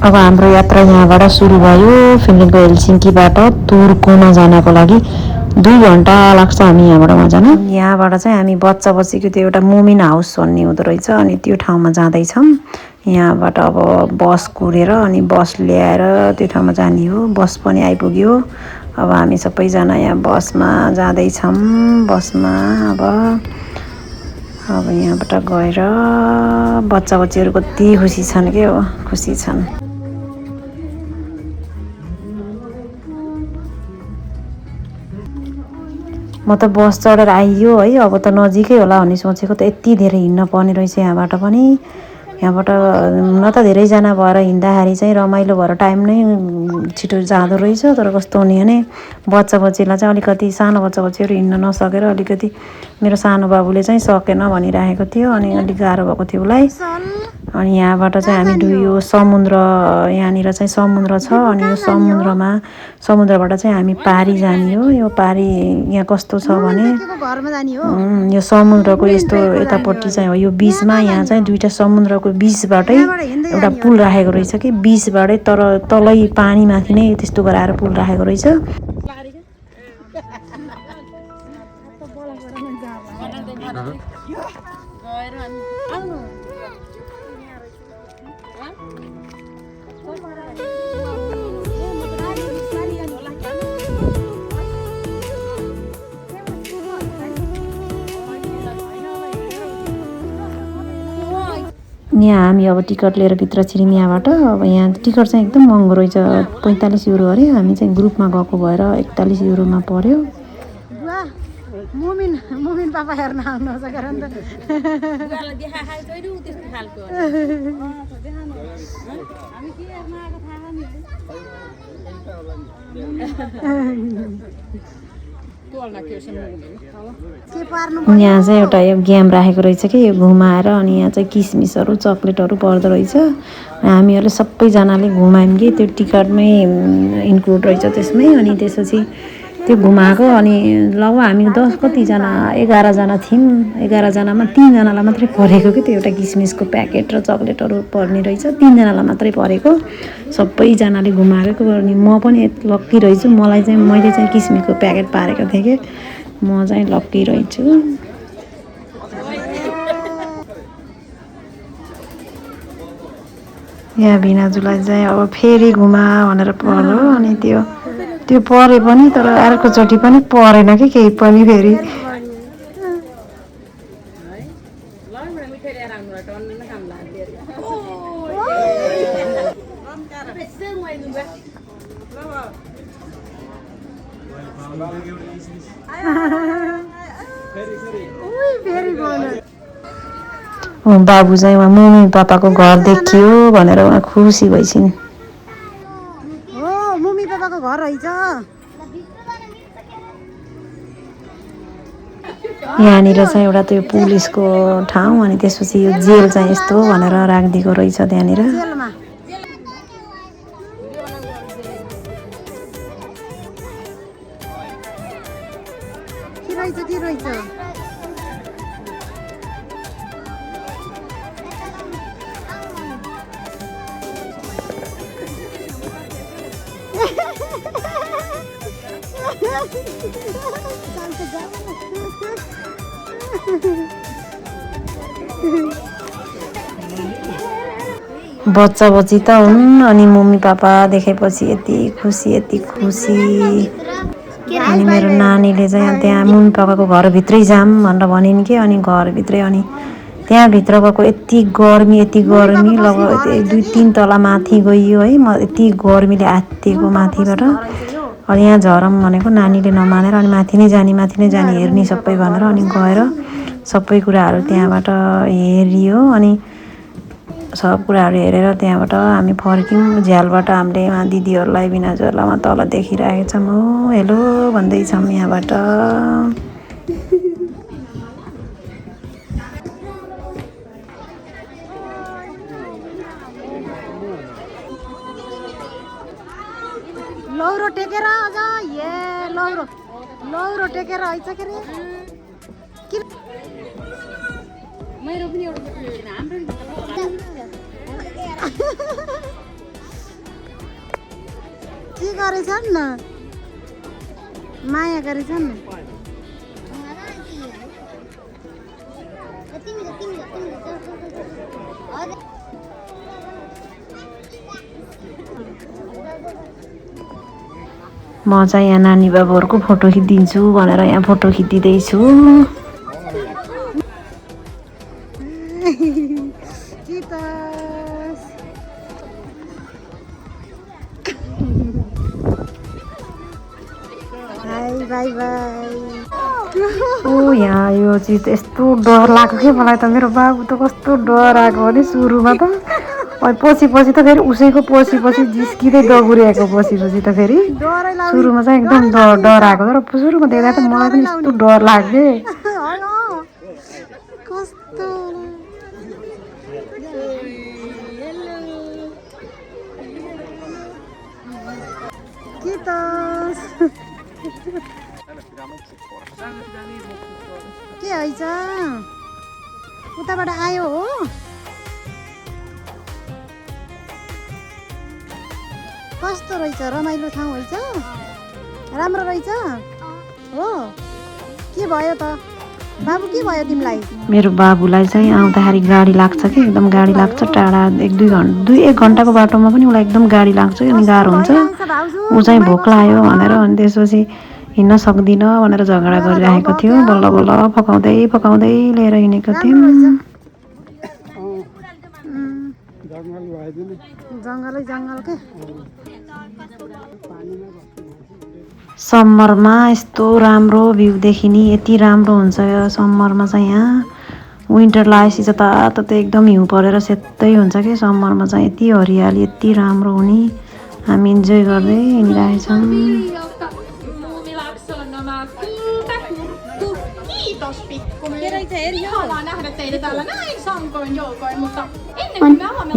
अब हाम्रो यात्रा यहाँबाट सुरु भयो। फिनल्यान्डको हेलसिङ्कीबाट तुर्कुमा जानको लागि 2 घन्टा लाग्छ हामी यहाँबाट जान। यहाँबाट चाहिँ हामी बच्चा बच्चीको त्यो एउटा मोमिन हाउस भन्ने हुँदो रहेछ, अनि त्यो ठाउँमा जाँदैछौँ। यहाँबाट अब बस कुरेर अनि बस ल्याएर त्यो ठाउँमा जाने हो। बस पनि आइपुग्यो। अब हामी सबैजना यहाँ बसमा जाँदैछौँ। बसमा अब यहाँबाट गएर बच्चा बच्चीहरू कति खुसी छन् के हो, खुसी छन्। म त बस चढेर आइयो है, अब त नजिकै होला भन्ने सोचेको, त यति धेरै हिँड्न पर्ने रहेछ यहाँबाट पनि। यहाँबाट हुन त धेरैजना भएर हिँड्दाखेरि चाहिँ रमाइलो भएर टाइम नै छिटो जाँदो रहेछ। तर कस्तो हुने भने बच्चा बच्चीलाई चाहिँ अलिकति, सानो बच्चा बच्चीहरू हिँड्न नसकेर अलिकति, मेरो सानो बाबुले चाहिँ सकेन भनिरहेको थियो, अनि अलिक गाह्रो भएको थियो उसलाई। अनि यहाँबाट चाहिँ हामी यो समुद्र, यहाँनिर चाहिँ समुद्र छ, अनि यो समुद्रबाट चाहिँ हामी पारी जाने हो। यो पारी यहाँ कस्तो छ भने यो समुद्रको यस्तो यतापट्टि चाहिँ हो, यो बिचमा यहाँ चाहिँ दुईवटा समुद्रको बिचबाटै एउटा पुल राखेको रहेछ कि, बिचबाटै तर तलै पानी माथि नै त्यस्तो गराएर पुल राखेको रहेछ। यहाँ हामी अब टिकट लिएर भित्र छिर्यौँ यहाँबाट। अब यहाँ टिकट चाहिँ एकदम महँगो रहेछ, 45 युरो अरे। हामी चाहिँ ग्रुपमा गएको भएर 41 युरोमा पर्यो। मुमिन पापा हेर्न आउनुहुन्छ कारण त बुवाले देखाएको छैन त्यस्तो खालको हामी के हेर्न आएको थाहा नि। यहाँ चाहिँ एउटा यो गेम राखेको रहेछ कि, यो घुमाएर अनि यहाँ चाहिँ किसमिसहरू चक्लेटहरू पर्दो रहेछ। हामीहरूले सबैजनाले घुमायौँ कि, त्यो टिकटमै इन्क्लुड रहेछ त्यसमै। अनि त्यसपछि त्यो घुमाएको, अनि लौ हामी 11 जना थियौँ। 11 जनामा 3 जनालाई मात्रै परेको कि त्यो एउटा किसमिसको प्याकेट र चक्लेटहरू पर्ने रहेछ, 3 जनालाई मात्रै परेको। सबैजनाले घुमाएको, अनि म पनि लक्की रहेछु। मैले चाहिँ किसमिसको प्याकेट पारेको थिएँ कि, म चाहिँ लक्की रहेछु। यहाँ भिनाजुलाई चाहिँ अब फेरि घुमा भनेर पर्यो, अनि त्यो परे पनि, तर अर्कोचोटि पनि परेन कि केही पनि फेरि। बाबु चाहिँ उहाँ मम्मी पापाको घर देखियो भनेर उहाँ खुसी भइसिन्। हो, मम्मी पापाको घर रहेछ। यहाँनिर चाहिँ एउटा त्यो पुलिसको ठाउँ, अनि त्यसपछि यो जेल चाहिँ यस्तो भनेर राखिदिएको रहेछ त्यहाँनिर। बच्चा बच्ची त हुन्, अनि मम्मी पापा देखेपछि यति खुसी, यति खुसी। अनि मेरो नानीले चाहिँ त्यहाँ मम्मी पापाको घरभित्रै जाऊँ भनेर भनिन् कि, अनि घरभित्रै, अनि त्यहाँभित्र गएको यति गर्मी लगभग 2-3 तला माथि गइयो है। म यति गर्मीले आत्तिएको माथिबाट। अनि यहाँ झरम भनेको नानीले नमानेर, अनि माथि नै जाने हेर्ने सबै भनेर, अनि गएर सबै कुराहरू त्यहाँबाट हेरियो। अनि सब कुराहरू हेरेर त्यहाँबाट हामी फर्क्यौँ। झ्यालबाट हामीले उहाँ दिदीहरूलाई, बिनाजुहरूलाई उहाँ तल देखिरहेको छौँ। हो हेलो भन्दैछौँ यहाँबाट। लौरो टेकेर अझ लौरो टेकेर आइछ के रे। मेरो पनि एउटा हाम्रो के गरेछन् न माया गरेछन् म चाहिँ यहाँ नानी बाबुहरूको फोटो खिचिदिन्छु भनेर यहाँ फोटो खिचिदिँदैछु बाई बाई ओ यहाँ यो चिज यस्तो डर लाग्यो कि मलाई त मेरो बाबु त कस्तो डर आएको भने सुरुमा त पछि त फेरि उसैको पछि जिस्किँदै दगुरिएको पछि त फेरि सुरुमा चाहिँ एकदम डर आएको तर सुरुमा देख्दा त मलाई पनि यस्तो डर लाग्यो के त के हैछ उताबाट आयो हो कस्तो रहेछ रमाइलो ठाउँ हैछ राम्रो रहेछ हो के भयो त बाबु के भयो तिमीलाई मेरो बाबुलाई चाहिँ आउँदाखेरि गाडी लाग्छ कि एकदम गाडी लाग्छ टाढा 1 घन्टाको बाटोमा पनि उलाई एकदम गाडी लाग्छ अनि गाह्रो हुन्छ ऊ चाहिँ भोक लाग्यो भनेर अनि त्यसपछि हिँड्न सक्दिन भनेर झगडा गरिरहेको थियो बल्ल बल्ल पकाउँदै लिएर हिँडेको थियौँ जङ्गल के समरमा यस्तो राम्रो भ्यू देखिने यति राम्रो हुन्छ समरमा चाहिँ यहाँ विन्टर लागेपछि जताततै एकदम हिउँ परेर सेतै हुन्छ कि समरमा चाहिँ यति हरियाली यति राम्रो हुने हामी इन्जोय गर्दै हिँडिरहेछौँ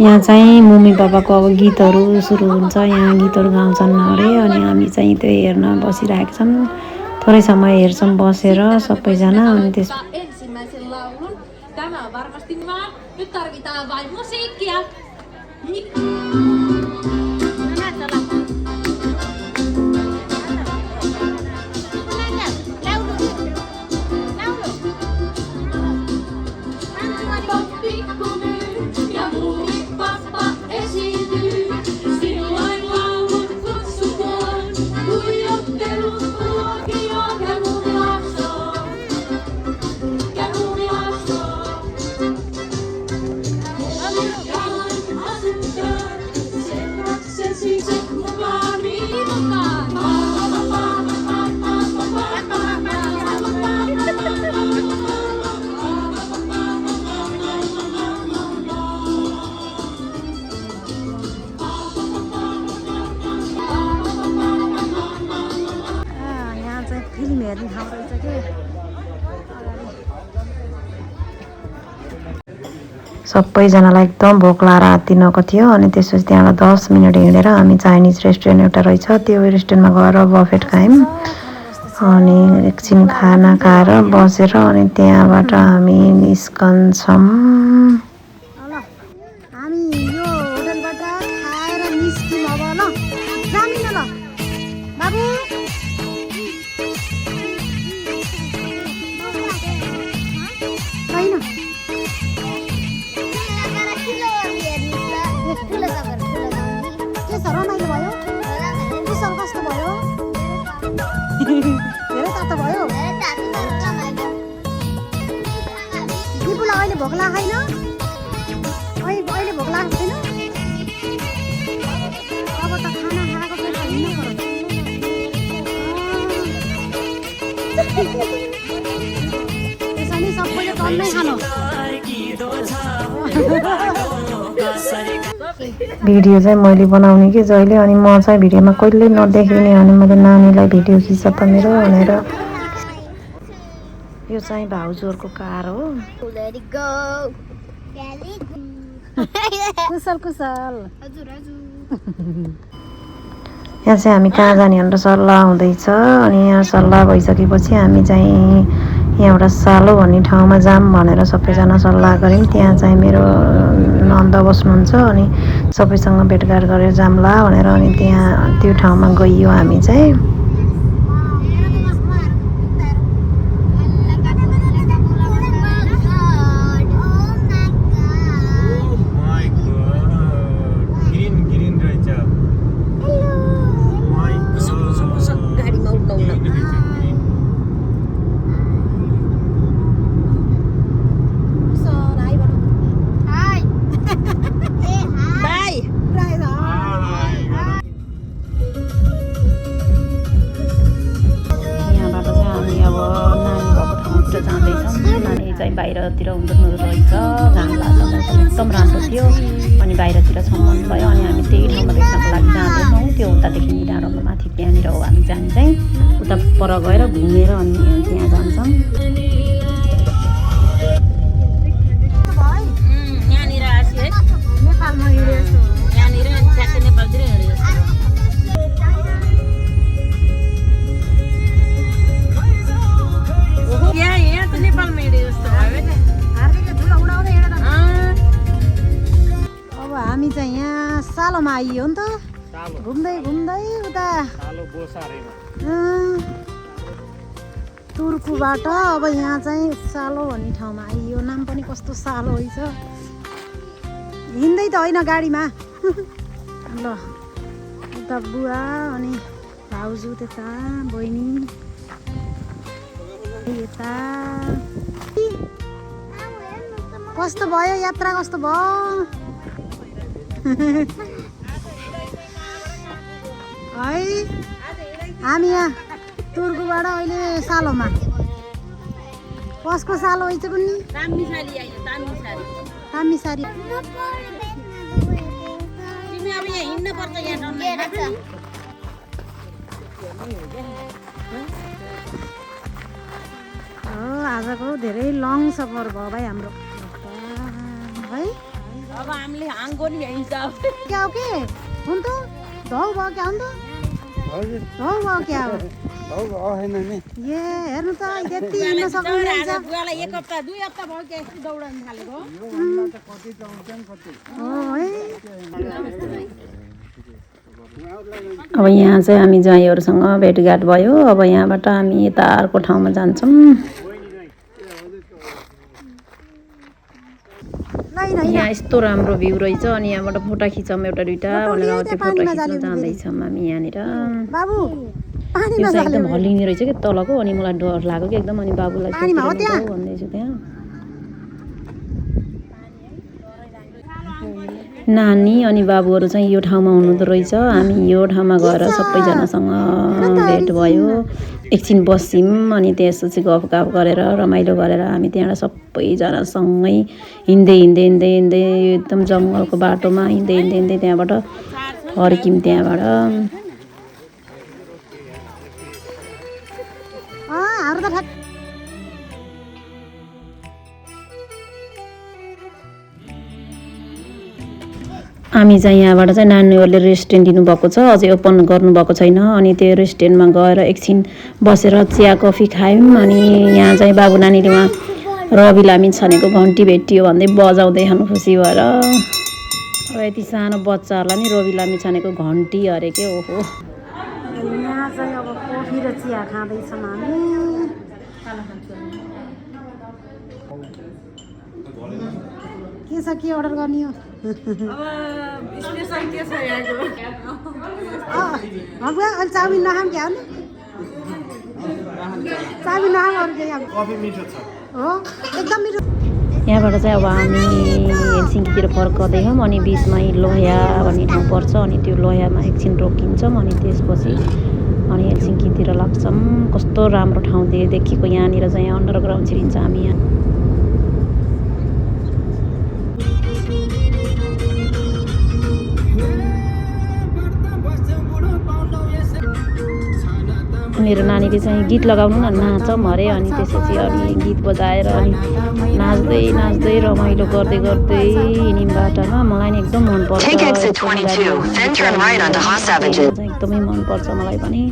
यहाँ चाहिँ मम्मी पापाको अब गीतहरू सुरु हुन्छ यहाँ गीतहरू गाउँछन् अरे अनि हामी चाहिँ त्यो हेर्न बसिरहेका छौँ थोरै समय हेर्छौँ बसेर सबैजना अनि त्यस सबैजनालाई एकदम भोक लाएर आत्तिनको थियो अनि त्यसपछि त्यहाँबाट 10 मिनट हिँडेर हामी चाइनिज रेस्टुरेन्ट एउटा रहेछ त्यो रेस्टुरेन्टमा गएर बफेट खायौँ अनि एकछिन खाना खाएर बसेर अनि त्यहाँबाट हामी निस्कन्छौँ भोक लाग्दैन अहिले भोक लाग्छ छैन अब त खाना खाएको छ हिँड्नु पर्यो त्यसैले सबैले कमै खानु भिडियो चाहिँ मैले बनाउने कि जहिले अनि म चाहिँ भिडियोमा कहिले नदेखिने अनि मैले नानीलाई भिडियो खिच त मेरो भनेर यो चाहिँ भाउजूहरुको कार हो कुशल हजुर यहाँ चाहिँ हामी कहाँ जाने भनेर सल्लाह हुँदैछ अनि यहाँ सल्लाह भइसकेपछि हामी चाहिँ यहाँबाट सालो भन्ने ठाउँमा जाम भनेर सबैजना सल्लाह गऱ्यौँ। त्यहाँ चाहिँ मेरो नन्द बस्नुहुन्छ अनि सबैसँग भेटघाट गरेर जाम्ला भनेर अनि त्यहाँ त्यो ठाउँमा गइयो हामी चाहिँ। बाहिरतिर हुँदैन रहेछ, घाम लाग्दा एकदम राम्रो थियो अनि बाहिरतिर सम्मान भयो अनि हामी त्यही ठाउँमा देख्नको लागि जाँदैछौँ। त्यो उतादेखि डाँडोमा माथि त्यहाँनिर हो हामी जाने चाहिँ, उता पर गएर घुमेर अनि त्यहाँ जान्छौँ। हामी चाहिँ यहाँ सालोमा आइयो नि त, घुम्दै घुम्दै उता तुर्कुबाट अब यहाँ चाहिँ सालो भन्ने ठाउँमा आइयो। नाम पनि कस्तो सालो रहेछ, हिँड्दै त होइन गाडीमा। ल उता बुवा अनि भाउजू त्यता बहिनी यता। कस्तो भयो यात्रा, कस्तो भयो? है हामी यहाँ तुर्कुबाट अहिले सालोमा। कसको सालो होइन कुन्नी? तामिसारी। आजको धेरै लङ सफर भयो भाइ हाम्रो है। अब हामीले हाङको नि हिँड्छ क्या हो के हुन त धौ भयो क्या हुन त धौ भयो क्या हो ए हेर्नु त यति हिँड्न सक्नुहुन्छ। एक हप्ता 2 हप्ता भयो क्या यस्तो दौडन थालेको हो है। अब यहाँ चाहिँ हामी ज्वाइँहरूसँग भेटघाट भयो। अब यहाँबाट हामी यता अर्को ठाउँमा जान्छौँ। यहाँ यस्तो राम्रो भ्यू रहेछ अनि यहाँबाट फोटो खिचौँ एउटा दुइटा भनेर त्यो फोटो खिच्न जाँदैछौँ हामी यहाँनिर। यो चाहिँ एकदम हल्लिने रहेछ कि तलको, अनि मलाई डर लाग्यो कि एकदम, अनि बाबुलाई भन्दैछु त्यहाँ नानी अनि बाबुहरू चाहिँ यो ठाउँमा हुनुहुँदो रहेछ। हामी यो ठाउँमा गएर सबैजनासँग भेट भयो, एकछिन बस्यौँ अनि त्यसपछि गफगाफ गरेर रमाइलो गरेर हामी त्यहाँबाट सबैजनासँगै हिँड्दै हिँड्दै हिँड्दै हिँड्दै एकदम जङ्गलको बाटोमा हिँड्दै हिँड्दै हिँड्दै त्यहाँबाट फर्क्यौँ। त्यहाँबाट हामी चाहिँ यहाँबाट चाहिँ नानीहरूले रेस्टुरेन्ट दिनुभएको छ, अझै ओपन गर्नुभएको छैन। अनि त्यो रेस्टुरेन्टमा गएर एकछिन बसेर चिया कफी खायौँ। अनि यहाँ चाहिँ बाबु नानीले उहाँ रवि लामी छानेको घन्टी भेटियो भन्दै बजाउँदै खानु खुसी भएर। यति सानो बच्चाहरूलाई नि रवि लामी छानेको घन्टी अरे के ओहो। यहाँ चाहिँ अब कफी र चिया खाँदैछौँ हामी। के छ, के अर्डर गर्ने हो? स्पेसल के छ यहाँको? अहिले चाउमिन नखाऊँ क्या हो नि? चाउमिन नखाऊँ, अरू केही कफी मिठो छ हो, एकदम मिठो। यहाँबाट चाहिँ अब हामी हेलसिङ्कीतिर फर्कँदै हौँ अनि बिचमा लोहिया भन्ने ठाउँ पर्छ अनि त्यो लोहियामा एकछिन रोकिन्छौँ अनि त्यसपछि अनि हेलसिङ्कीतिर लाग्छौँ। कस्तो राम्रो ठाउँ देखिएको यहाँनिर चाहिँ अन्डरग्राउन्ड छिरिन्छ हामी यहाँ। मेरो नानीले चाहिँ गीत लगाउनु न नाचौँ अरे, अनि त्यसपछि अनि गीत बजाएर अनि नाच्दै नाच्दै रमाइलो गर्दै गर्दै हिँड्यौँ बाटोमा। मलाई नि एकदम मनपर्छ, एकदमै मनपर्छ मलाई पनि।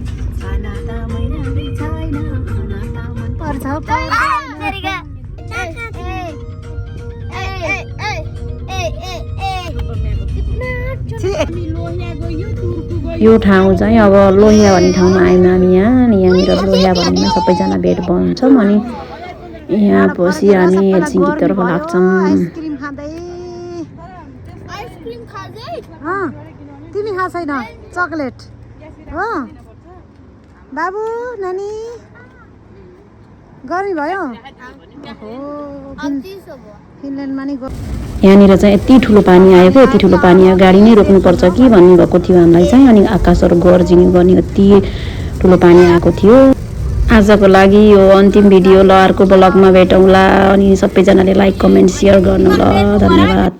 यो ठाउँ चाहिँ अब लोहिया भन्ने ठाउँमा आयौँ हामी यहाँ अनि यहाँनिर लोहिया भन्नेमा सबैजना भेट भन्छौँ अनि यहाँ पछि हामी हेलसिङ्कीतर्फ लाग्छौँ। तिमी खा छैन चकलेट हो बाबु नानी गर्मी भयो फिनल्यान्डमा नि यहाँनिर चाहिँ यति ठुलो पानी आयो क्या यति ठुलो पानी आयो गाडी नै रोक्नुपर्छ कि भन्ने भएको थियो हामीलाई चाहिँ अनि आकाशहरू गर्जिने गर्ने यति ठुलो पानी आएको थियो। आजको लागि यो अन्तिम भिडियो ल अर्को ब्लगमा भेटौँला अनि सबैजनाले लाइक कमेन्ट सेयर गर्नु ल धन्यवाद।